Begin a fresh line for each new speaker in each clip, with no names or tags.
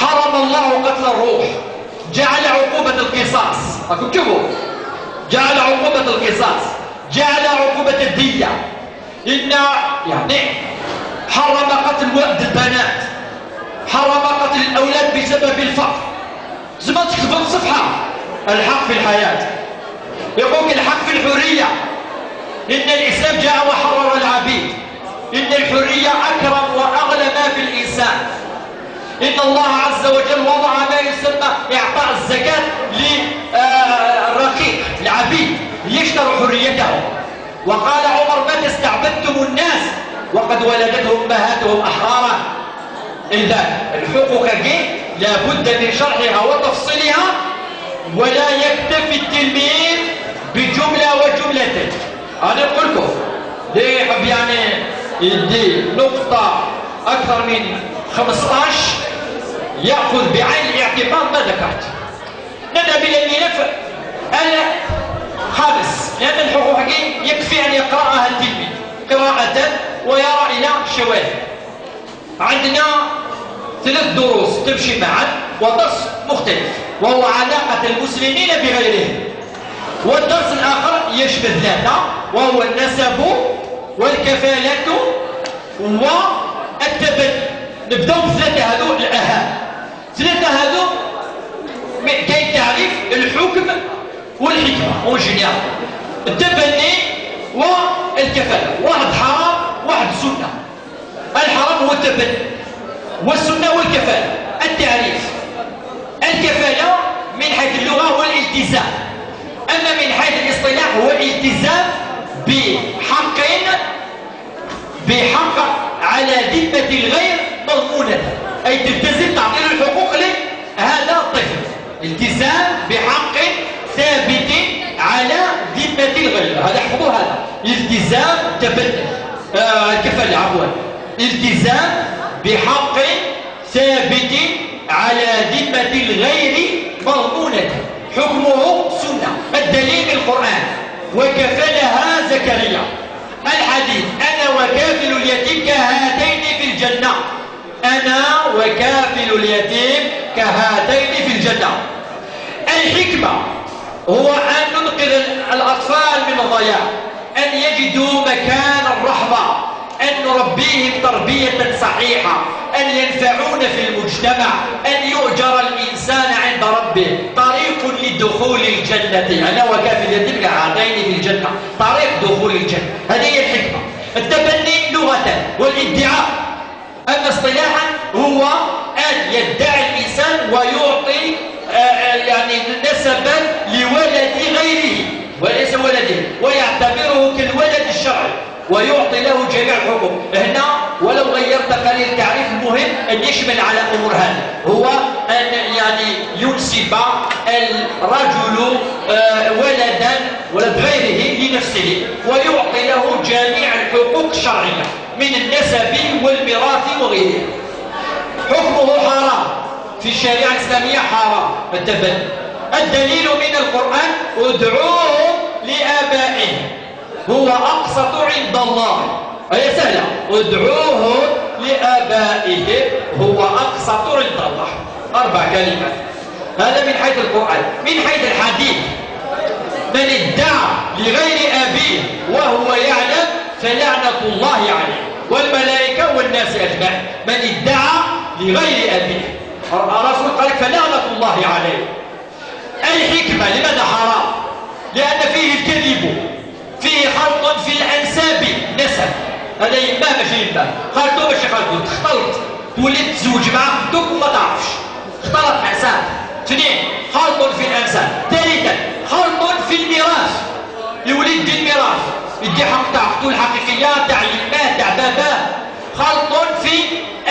حرم الله قتل الروح، جعل عقوبة القصاص، راكم تشوفوا، جعل عقوبة القصاص، جعل عقوبة الدية. إن يعني حرم قتل وأد البنات، حرم قتل الأولاد بسبب الفقر. زمان تكتبوا في صفحة الحق في الحياة، يقولك الحق في الحرية. إن الإسلام جاء وحرر العبيد، إن الحرية أكرم وأغلى ما في الإنسان. إن الله عز وجل وضع ما يسمى إعطاء الزكاة للرقيق العبيد ليشتروا حريتهم. وقال عمر: متى استعبدتم الناس وقد ولدتهم أمهاتهم أحرارا. إذا الحقوق دي لابد من شرحها وتفصيلها، ولا يكتفي التلميذ بجملة وجملتين. أنا أقول لكم ليه يحب يعني يدي نقطة أكثر من 15 يأخذ بعين الاعتبار ما ذكرت. نذهب إلى الملف الخامس، لأن الحقوق يكفي أن يقرأها التلميذ قراءة ويرى إلى الشواهد. عندنا 3 دروس تمشي معا ودرس مختلف، وهو علاقة المسلمين بغيرهم. والدرس الآخر يشمل 3، وهو النسب والكفالة والتبني. نبداو بثلاثة هذو الأهم. 3 هذو كاين تعريف الحكم والحكمة en général، التبني والكفالة. واحد حرام واحد سنة. الحرام هو التبني والسنة والكفالة. التعريف: الكفالة من حيث اللغة هو الالتزام، أما من حيث الاصطلاح هو الالتزام بحق على ذمة الغير مضمونة، أي تلتزم تعطيل الحقوق لهذا الطفل. التزام بحق ثابت على ذمة الغير، هذا احفظوا، هذا التزام تبني الكفالة عفوا، التزام بحق ثابت على ذمة الغير مضمونة، حكمه سنة. الدليل القرآن: وكفلها زكريا. الحديث: أنا وكافل اليتيم كهاتين في الجنة، أنا وكافل اليتيم كهاتين في الجنة. الحكمة هو أن ننقذ الأطفال من الضياع، أن يجدوا مكان الرحمة، أن نربيهم تربية صحيحة، أن ينفعون في المجتمع، أن يؤجر الإنسان عند ربه. طريق لدخول الجنة، أنا وكافل اليتيم كهاتين في الجنة، طريق دخول الجنة. هذه هي الحكمة. التبني لغة والادعاء، أما اصطلاحا هو أن يدعي الإنسان ويعطي يعني نسبا لولد غيره وليس ولده، ويعتبره كالولد الشرعي ويعطي له جميع الحقوق. هنا ولو غيرت قليل التعريف، المهم أن يشمل على أمور هذا، هو أن يعني ينسب الرجل ولدا ولد غيره لنفسه ويعطي له جميع الحقوق الشرعية من النسب والميراث وغيرها. حكمه حرام في الشريعة الإسلامية، حرام التبني. الدليل من القرآن: ادعوهم لآبائهم هو أقسط عند الله. هي سهلة، ادعوهم لآبائهم هو أقسط عند الله. 4 كلمات. هذا من حيث القرآن. من حيث الحديث: من ادعى لغير أبيه وهو يعلم فلعنة الله عليه والملائكة والناس أجمعين. من ادعى لغير أبيه، الرسول قال فلعنة الله عليه. الحكمة لماذا حرام؟ لأن فيه الكذب، فيه خلط في الأنساب، نسب. هذا يماه ماشي يماه، خالته ماشي خالته، تختلط، تولي تزوج مع اختك وما تعرفش، اختلط أنساب. 2 خلط في الأنساب. 3 خلط في الميراث، يولي يدي الميراث، يدي حق تاع اختو الحقيقية، تاع يماه، تاع باباه. خلط في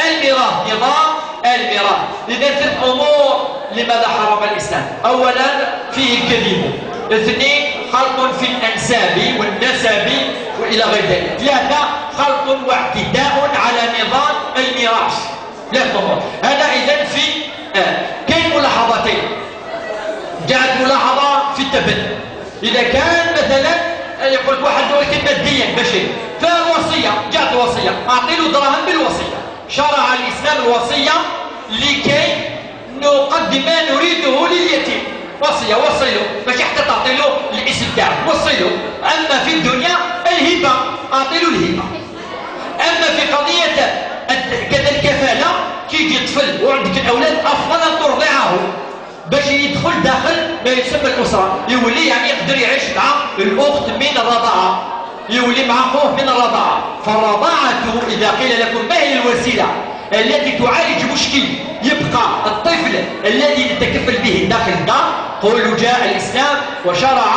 الميراث، نظام الميراث. إذا 3 أمور لماذا حرم الإسلام: أولا فيه الكذب، 2 خلط في الأنساب والنسب وإلى غير ذلك، 3 خلط واعتداء على نظام الميراث. 3 أمور. هذا إذا في كاين ملاحظتين. جاءت ملاحظة في التبني. إذا كان مثلا يقول واحد ولكن ماديا ماشي، فالوصية جاءت وصية، أعطي له دراهم بالوصية. شرع الإسلام الوصية لكي نقدم ما نريده لليتيم، وصية، وصية ماشي حتى تعطي له الاسم تاعك، وصية. اما في الدنيا الهبة، اعطي له الهبة. اما في قضية كذا الكفاله، كي يجي طفل وعندك الاولاد افضل ان ترضعه باش يدخل داخل ما يسمى الاسرة، يولي يعني يقدر يعيش مع الاخت من الرضاعة، يولي مع اخوه من الرضاعة. فالرضاعه اذا قيل لكم ما هي الوسيلة التي تعالج مشكل يبقى الطفل الذي نتكفل به داخل الدار، قولوا جاء الاسلام وشرع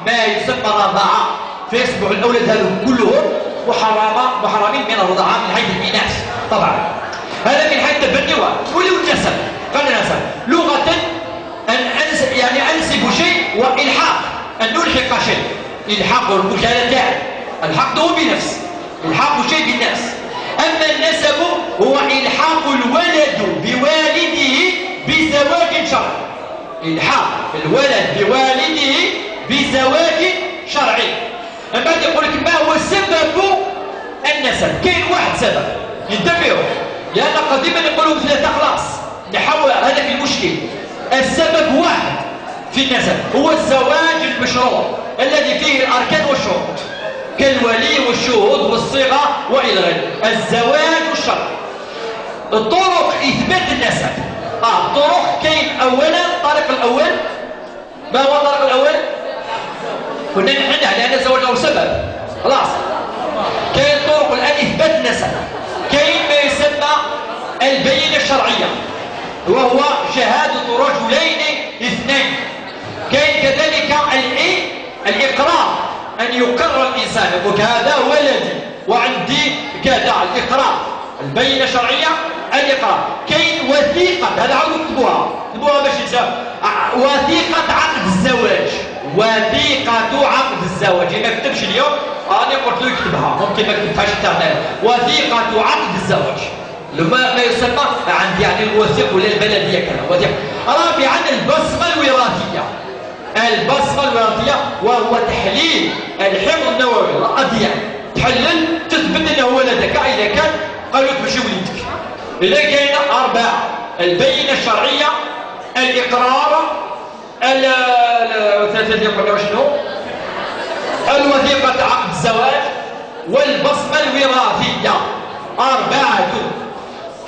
ما يسمى الرضاعة، فيصبح الاولاد هذو كلهم محرمين من الرضاعة من حيث الاناث. طبعا هذا من حيث التبني ولو النسب. قال النسب لغة ان يعني انسب شيء، والحاق ان نلحق شيء، الحاق المجالة تاعي الحقته بنفس، الحاق شيء بالنفس. اما النسب هو الحاق الولد بوالده بزواج شرعي، الحاق الولد بوالده بزواج شرعي. من بعد يقول لك ما هو سبب النسب؟ كاين واحد سبب، انتبهوا لان قديما يقولوا ثلاثة، خلاص نحاول هذاك المشكل. السبب واحد في النسب هو الزواج المشروع الذي فيه الاركان والشروط كالولي والشهود والصيغة والى غيره، الزواج الشرعي. طرق اثبات النسب، طرق كاين. اولا الطريق الاول، ما هو الطريق الاول؟ كنا نحن على ان الزواج له سبب، خلاص. كاين طرق الان اثبات النسب، كاين ما يسمى البينة الشرعية وهو شهادة رجلين اثنين. كاين كذلك الاقرار، ان يقر الانسان يقول هذا ولدي وعندي كذا، الاقرار، البينة الشرعية، الاقرار. كاين وثيقة، هذا عاودوا كتبوها، كتبوها باش يتساوي، وثيقة عقد الزواج، وثيقة عقد الزواج. ما كتبش اليوم انا قلت له يكتبها، ممكن ما كتبتهاش حتى. وثيقة عقد الزواج ما يسمى عند يعني الوثيق ولا البلدية كذا، وثيقة. رابعا البصمة الوراثية، البصمة الوراثية وهو تحليل الحمض النووي الأديان، تحلل تثبت انه ولدك اذا كان قالوا لك ماشي وليدك. اذا كاين اربعة: البينة الشرعية، الاقرار، ثلاثة قلنا شنو؟ الوثيقة عقد الزواج، والبصمه الوراثية. اربعة.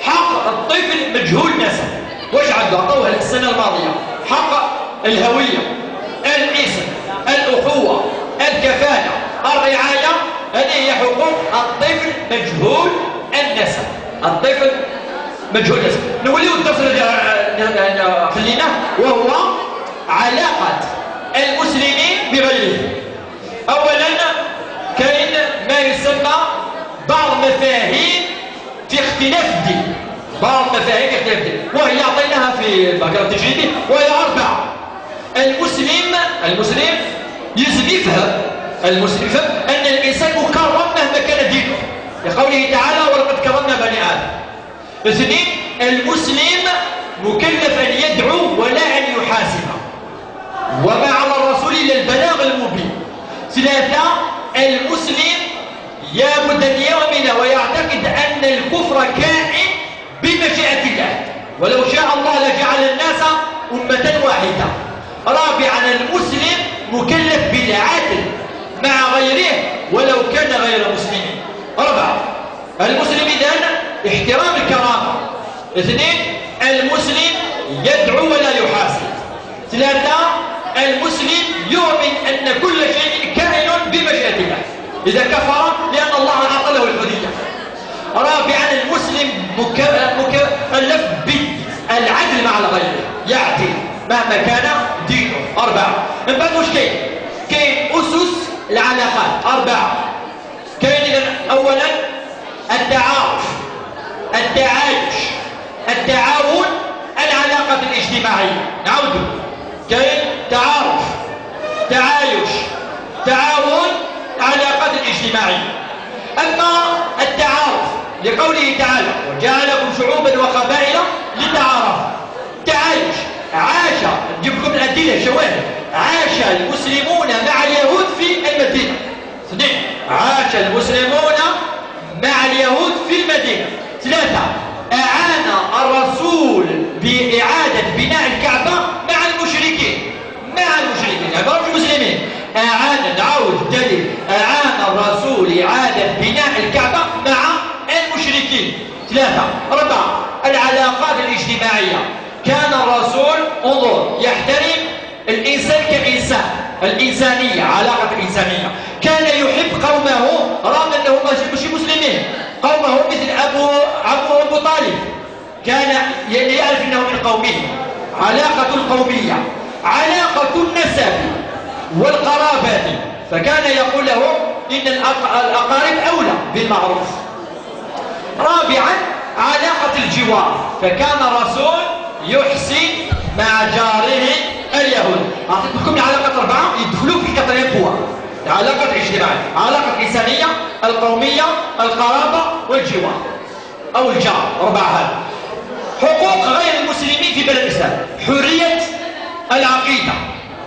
حق الطفل مجهول نسب، واش عنده؟ عطوه السنة الماضية. حق الهوية، الاسم، الاخوة، الكفاله، الرعاية، هذه هي حقوق الطفل مجهول النسب. الطفل مجهول النسب. نوليو الدرس الذي خليناه وهو علاقة المسلمين بغيرهم. اولا كاين ما يسمى بعض مفاهيم في اختلاف الدين، بعض مفاهيم في اختلاف الدين، وهي اعطيناها في البكرة التجريبي، وهي اربعة. المسلم يلزم يفهم، المسلم يفهم ان الانسان مكرم مهما كان دينه، لقوله تعالى ولقد كرمنا بني ادم. اثنين، المسلم مكلف ان يدعو ولا ان يحاسب، وما على الرسول الا البلاغ المبين. ثلاثة، المسلم لابد ان يؤمن ويعتقد ان الكفر كائن بمشيئة الله، ولو شاء الله لجعل الناس امه واحدة. رابعا، المسلم مكلف بالعدل مع غيره ولو كان غير مسلم. أربعة، المسلم إذن احترام الكرامة. اثنين، المسلم يدعو ولا يحاسب. ثلاثة، المسلم يؤمن أن كل شيء كائن بمشيئة الله، إذا كفر لأن الله أعطى له الحرية. رابعا، المسلم مكلف بالعدل مع الغير، يعدل مهما كان دينه. أربعة. من بعد واش كاين؟ كاين أسس العلاقات أربعة. كاين إذن أولا التعارف، التعايش، التعاون، العلاقة الاجتماعية. نعود، كاين تعارف، تعايش، تعاون، العلاقات الاجتماعية. أما التعارف لقوله تعالى وجعلكم شعوبا وقبائل لتعارفوا. تعايش، عاش، نجيب لكم الأدلة شواهد، عاش المسلمون مع اليهود في المدينة. اثنين، عاش المسلمون مع اليهود في المدينة. ثلاثة، أعان الرسول بإعادة يعني مش مسلمين. أعان، نعاود الدليل، أعان الرسول إعادة بناء الكعبة مع المشركين. 3. 4. العلاقات الاجتماعية. كان الرسول، انظر، يحترم الإنسان كإنسان، الإنسانية، علاقة الإنسانية. كان يحب قومه رغم أنهم مش مسلمين، قومه مثل أبو طالب، كان يعرف أنه من قومه. علاقة القومية، علاقة النسب والقرابة، فكان يقول لهم إن الأقارب أولى بالمعروف. 4. علاقة الجوار، فكان الرسول يحسن مع جاره اليهود. أعطيت لكم العلاقة 4 يدخلوا في quatrième point، العلاقة الاجتماعية، علاقة الإنسانية، القومية، القرابة والجوار أو الجار. 4 هذا. حقوق غير المسلمين في بلد الإسلام، حرية العقيدة،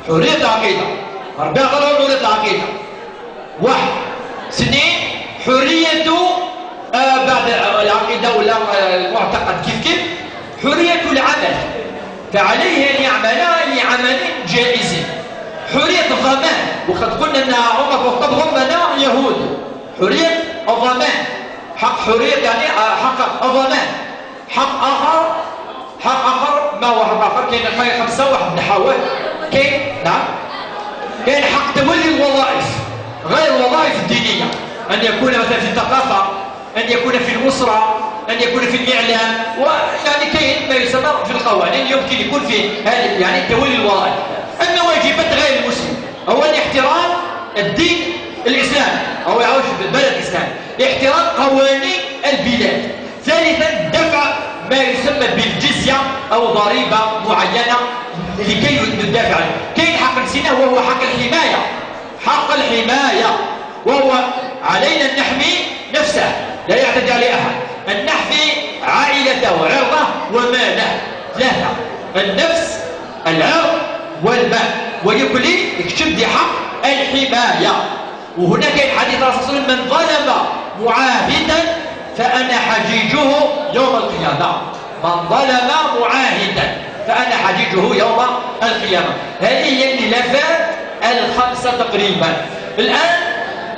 حرية العقيدة، 4 حرية العقيدة. 1. 2 حرية بعد العقيدة ولا المعتقد كيف كيف، حرية العمل، فعليه أن يعمل لعمل جائز. حرية الضمان، وقد قلنا أن عمر بن الخطاب ضمن يهود. حرية الضمان، حق حرية يعني حق الضمان. حق آخر، حق آخر، ما هو حق آخر؟ كاين 5 واحد نحاول. كاين، نعم، كاين حق تولي الوظائف غير الوظائف الدينية، أن يكون مثلا في الثقافة، أن يكون في الأسرة، أن يكون في الإعلام، ويعني كاين ما يسمى في القوانين يمكن يكون في هذه، يعني تولي الوظائف. أما واجبات غير المسلم، أولا احترام الدين الإسلامي أو يعيش في البلد الإسلامي، احترام قوانين البلاد. ثالثا دفع ما يسمى بالجزية أو ضريبة معينة لكي ندافع عنه. كاين حق نسيناه وهو حق الحماية، حق الحماية، وهو علينا أن نحمي نفسه، لا يعتدي عليه أحد، أن نحمي عائلته وعرضه وماله. 3 النفس، العرض، والمال، ويكل يكتب دي حق الحماية. وهناك حديث الرسول صلى الله عليه وسلم: من ظلم معاهدا فأنا حجيجه يوم القيامة. من ظلم معاهدا فأنا حجيجه يوم القيامة. هذه هي الملفات 5 تقريبا. الآن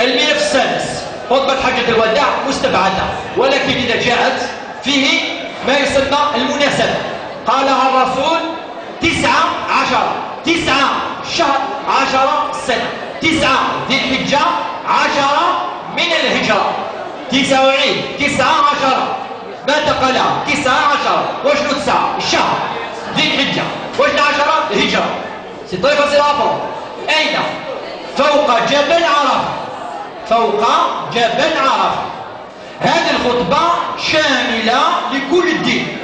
الملف السادس، خطبة حجة الوداع مستبعدة، ولكن إذا جاءت فيه ما يسمى المناسبة. قالها الرسول 19 9 شهر 10 سنة، 9 ذي الحجة، 10 من الهجرة، 9 19 ماذا قالها؟ 19. وشنو 9؟ الشهر ذي الحجة، وشنو 10؟ الهجرة. c'est très facile à apprendre. أين؟ فوق جبل عرفة، فوق جبل عرفة. هذه الخطبة شاملة لكل الدين،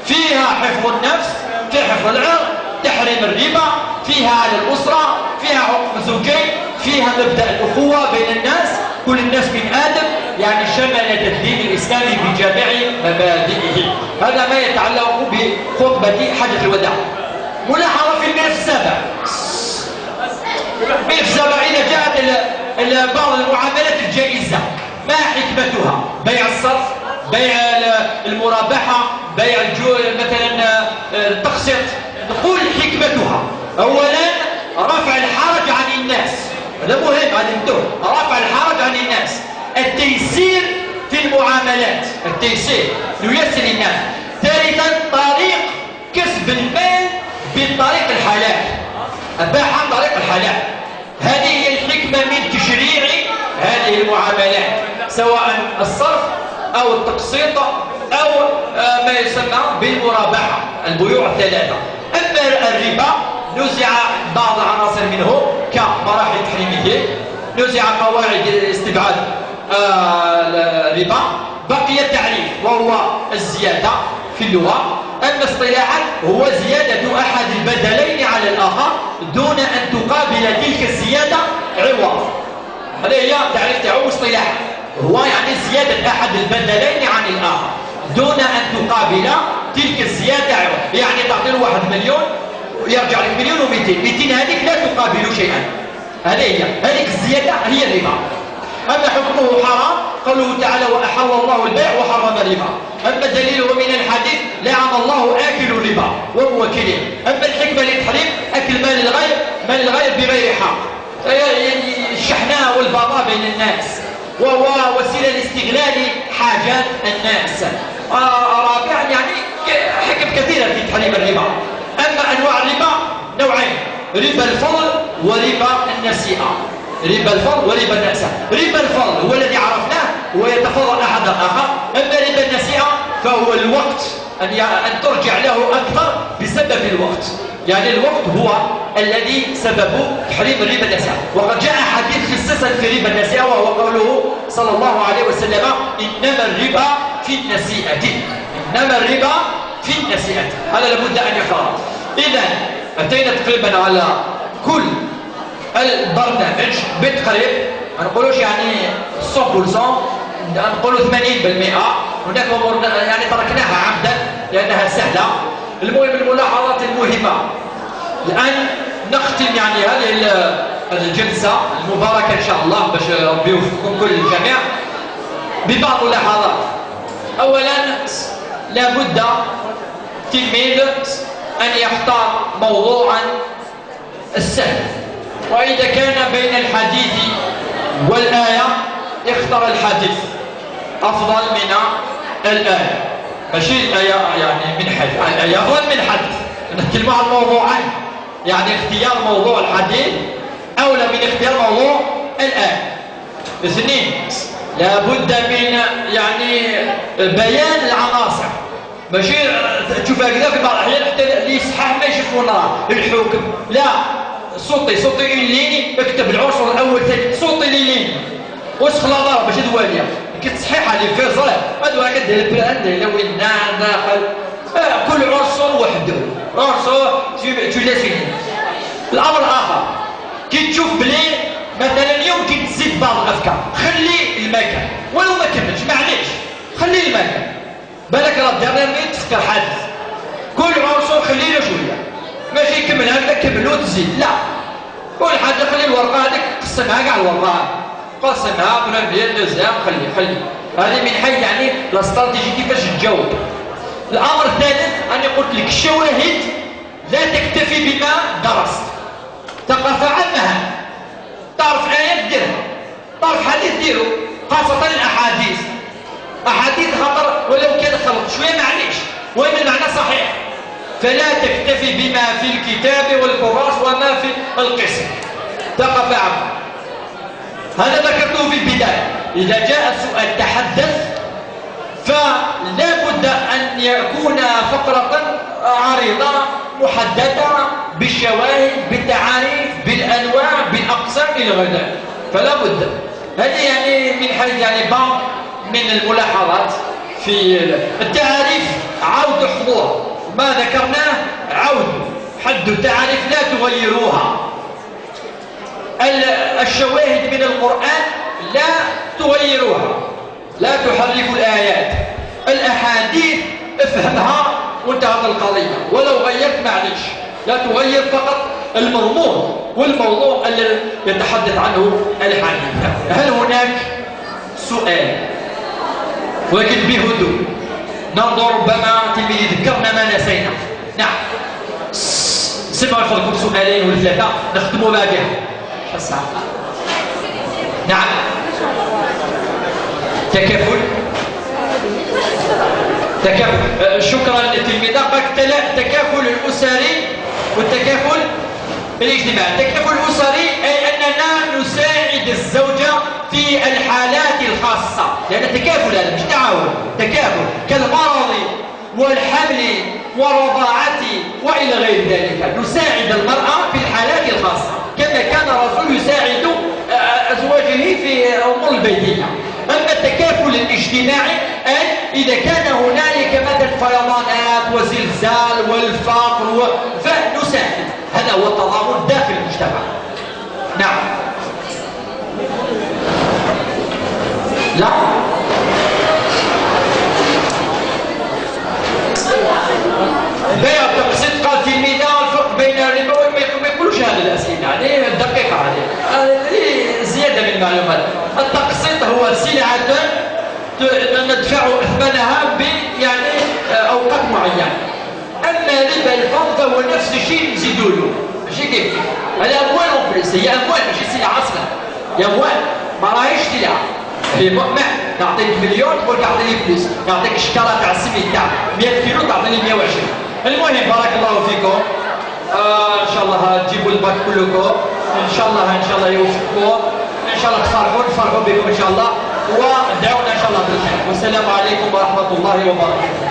فيها حفظ النفس، فيها حفظ العرض، تحريم الربا، فيها على الأسرة، فيها حقوق الزوجين، فيها مبدأ الأخوة بين الناس، كل الناس من آدم، يعني شملت الدين الإسلامي بجميع مبادئه. هذا ما يتعلق بخطبة حجة الوداع. ملاحظة في الملف السابع. الملف السابع إذا جاءت بعض المعاملات الجائزة، ما حكمتها؟ بيع الصرف، بيع المرابحة، بيع مثلا التقسيط. نقول حكمتها: أولا رفع الحرج عن الناس، هذا مهم، هذا ندوه، رفع الحرج عن الناس، التيسير في المعاملات، التيسير نيسر للناس. ثالثا طريق كسب المال بالطريق الحلال، أباح عن طريق الحلال. هذه هي الحكمة من تشريع هذه المعاملات، سواء الصرف أو التقسيط أو ما يسمى بالمرابحة، البيوع الثلاثة. أما الربا نزع بعض العناصر منه كمراحل تحريمه، نزع قواعد استبعاد الربا، بقي التعريف وهو الزيادة في اللغة. أما اصطلاحا هو زيادة أحد البدلين على الآخر دون أن تقابل تلك الزيادة عوض. هذا هي تعريف تاعو اصطلاحا، هو يعني زيادة أحد البدلين عن الآخر دون أن تقابل تلك الزيادة عوض. يعني تعطي له 1 مليون ويرجع لك 1,2 مليون، 200 هذيك لا تقابل شيئا، هذه هي هذيك الزيادة هي الربا. أما حكمه حرام قوله تعالى وأحل الله البيع وحرم الربا. أما دليله من الحديث لعن الله آكل الربا وموكله. أما الحكمة للتحريم أكل مال الغير، مال الغير بغير حق، الشحناء والبغاء بين الناس، وهو وسيلة لاستغلال حاجات الناس. رابعا يعني حكم كثيرة في تحريم الربا. أما أنواع الربا نوعين، ربا الفضل وربا النسيئة. ربا الفضل وربا النسيئة. ربا الفضل هو الذي عرفناه ويتفاضل أحد الآخر. أما ربا النسيئة فهو الوقت، أن ترجع له أكثر بسبب الوقت، يعني الوقت هو الذي سبب تحريم الربا النسيئة. وقد جاء حديث خصيصا في ربا النسيئة وهو قوله صلى الله عليه وسلم إنما الربا في النسيئة، إنما الربا في النسيئة. هذا لابد أن يقرأ. إذا أتينا تقريبا على كل البرنامج بالتقريب، ما نقولوش يعني 100%، نقولوا 80%. هناك أمور يعني تركناها عمدا لأنها سهلة. المهم الملاحظات المهمة. الآن نختم يعني هذه الجلسة المباركة إن شاء الله باش ربي يوفقكم كل الجميع ببعض الملاحظات. أولا لابد تلميذ أن يختار موضوعا السهل، وإذا كان بين الحديث والآية اختار الحديث أفضل من الآية. ماشي الآية يعني من حديث، الآية أفضل من الحديث. نتكلم عن الموضوعين، يعني اختيار موضوع الحديث أولى من اختيار موضوع الآية. اثنين، لابد من يعني بيان العناصر، ماشي تشوف هكذا في بعض الأحيان حتى اللي يصحح ما يشوفونا الحكم، لا sauter sauter une ligne، اكتب العنصر الأول ثاني، sauter les lignes وسخ لا باش دواليا كي تصحيح هذه في صغير هادو هكا دير البراند وين داخل كل عنصر وحده، عنصر tu laisses. الأمر الآخر كي تشوف بلي مثلا يمكن تزيد بعض الأفكار، خلي المكان ولو ما كملش معليش، خلي المكان بالك راه dernière minute تفكر حادث، كل عنصر خلي له شوية، ماشي كمل هكذا كمل وتزيد، لا كل حاجة خلي الورقة هذيك قسمها كاع الورقة قسمها première deuxième خلي خلي، هذه من حيث يعني la stratégie كيفاش تجاوب. الأمر الثالث أنا قلت لك الشواهد لا تكتفي بما درست، ثقافة عامة، تعرف آيات ديرها، تعرف حديث ديرو، خاصة الأحاديث، أحاديث خطر ولو كان خلط شوية معليش وين المعنى صحيح. فلا تكتفي بما في الكتاب والكراس وما في القسم، ثقافة عامة. هذا ذكرته في البداية. إذا جاء السؤال تحدث فلا بد أن يكون فقرة عريضة محددة بالشواهد بالتعاريف بالأنواع بالأقسام إلى غير ذلك، فلا بد. هذه يعني من حيث يعني بعض من الملاحظات في التعاريف. عاودوا حفظوها، ما ذكرناه عاودوا حدوا التعاريف لا تغيروها. الشواهد من القرآن لا تغيروها، لا تحرفوا الآيات. الأحاديث افهمها وانتهت القضية، ولو غيرت معليش، لا تغير فقط المضمون والموضوع الذي يتحدث عنه الحديث. هل هناك سؤال؟ ولكن بهدوء ننظر، ربما تلميذ ذكرنا ما نسينا. نعم، سمعوا فضلكم سؤالين ولا ثلاثة نختموا بها. نعم، تكافل تكافل. شكرا للتلميذة. التكافل الأسري والتكافل الاجتماعي. التكافل الأسري أي أننا نساعد الزوجة في الحالات الخاصة، لأن التكافل هذا مش تعاون، تكافل كالمرض والحمل والرضاعة وإلى غير ذلك. نساعد المرأة في الحالات الخاصة كما كان الرسول يساعد أزواجه في أمور البيتية. أما التكافل الاجتماعي أي إذا كان هنالك مثلا فيضانات وزلزال والفقر فنساعد. هذا هو التضامن داخل المجتمع. نعم. لا بيع التقسيط قال تلميذة الفرق بين الربا ما يقولوش هذه الأسئلة يعني الدقيقة هذه زيادة من المعلومات. التقسيط هو سلعة تدفع ثمنها ب يعني اوقات معينة. اما ربا الفضل فهو نفس الشيء نزيدوا له، ماشي كيف كيف. هذا اموال en plus، هي اموال ماشي سلعه اصلا، هي اموال ما راهيش سلعه. في ما نعطيك مليون تقول لك اعطيني plus، نعطيك شكاره تاع السميد تاع 100 كيلو تعطيني 120. المهم بارك الله فيكم، ان شاء الله تجيبوا الباك كلكم، ان شاء الله، ان شاء الله يوفقكم، ان شاء الله تفرحوا، نفرحوا بكم ان شاء الله، ودعونا ان شاء الله بالخير. والسلام عليكم ورحمة الله وبركاته.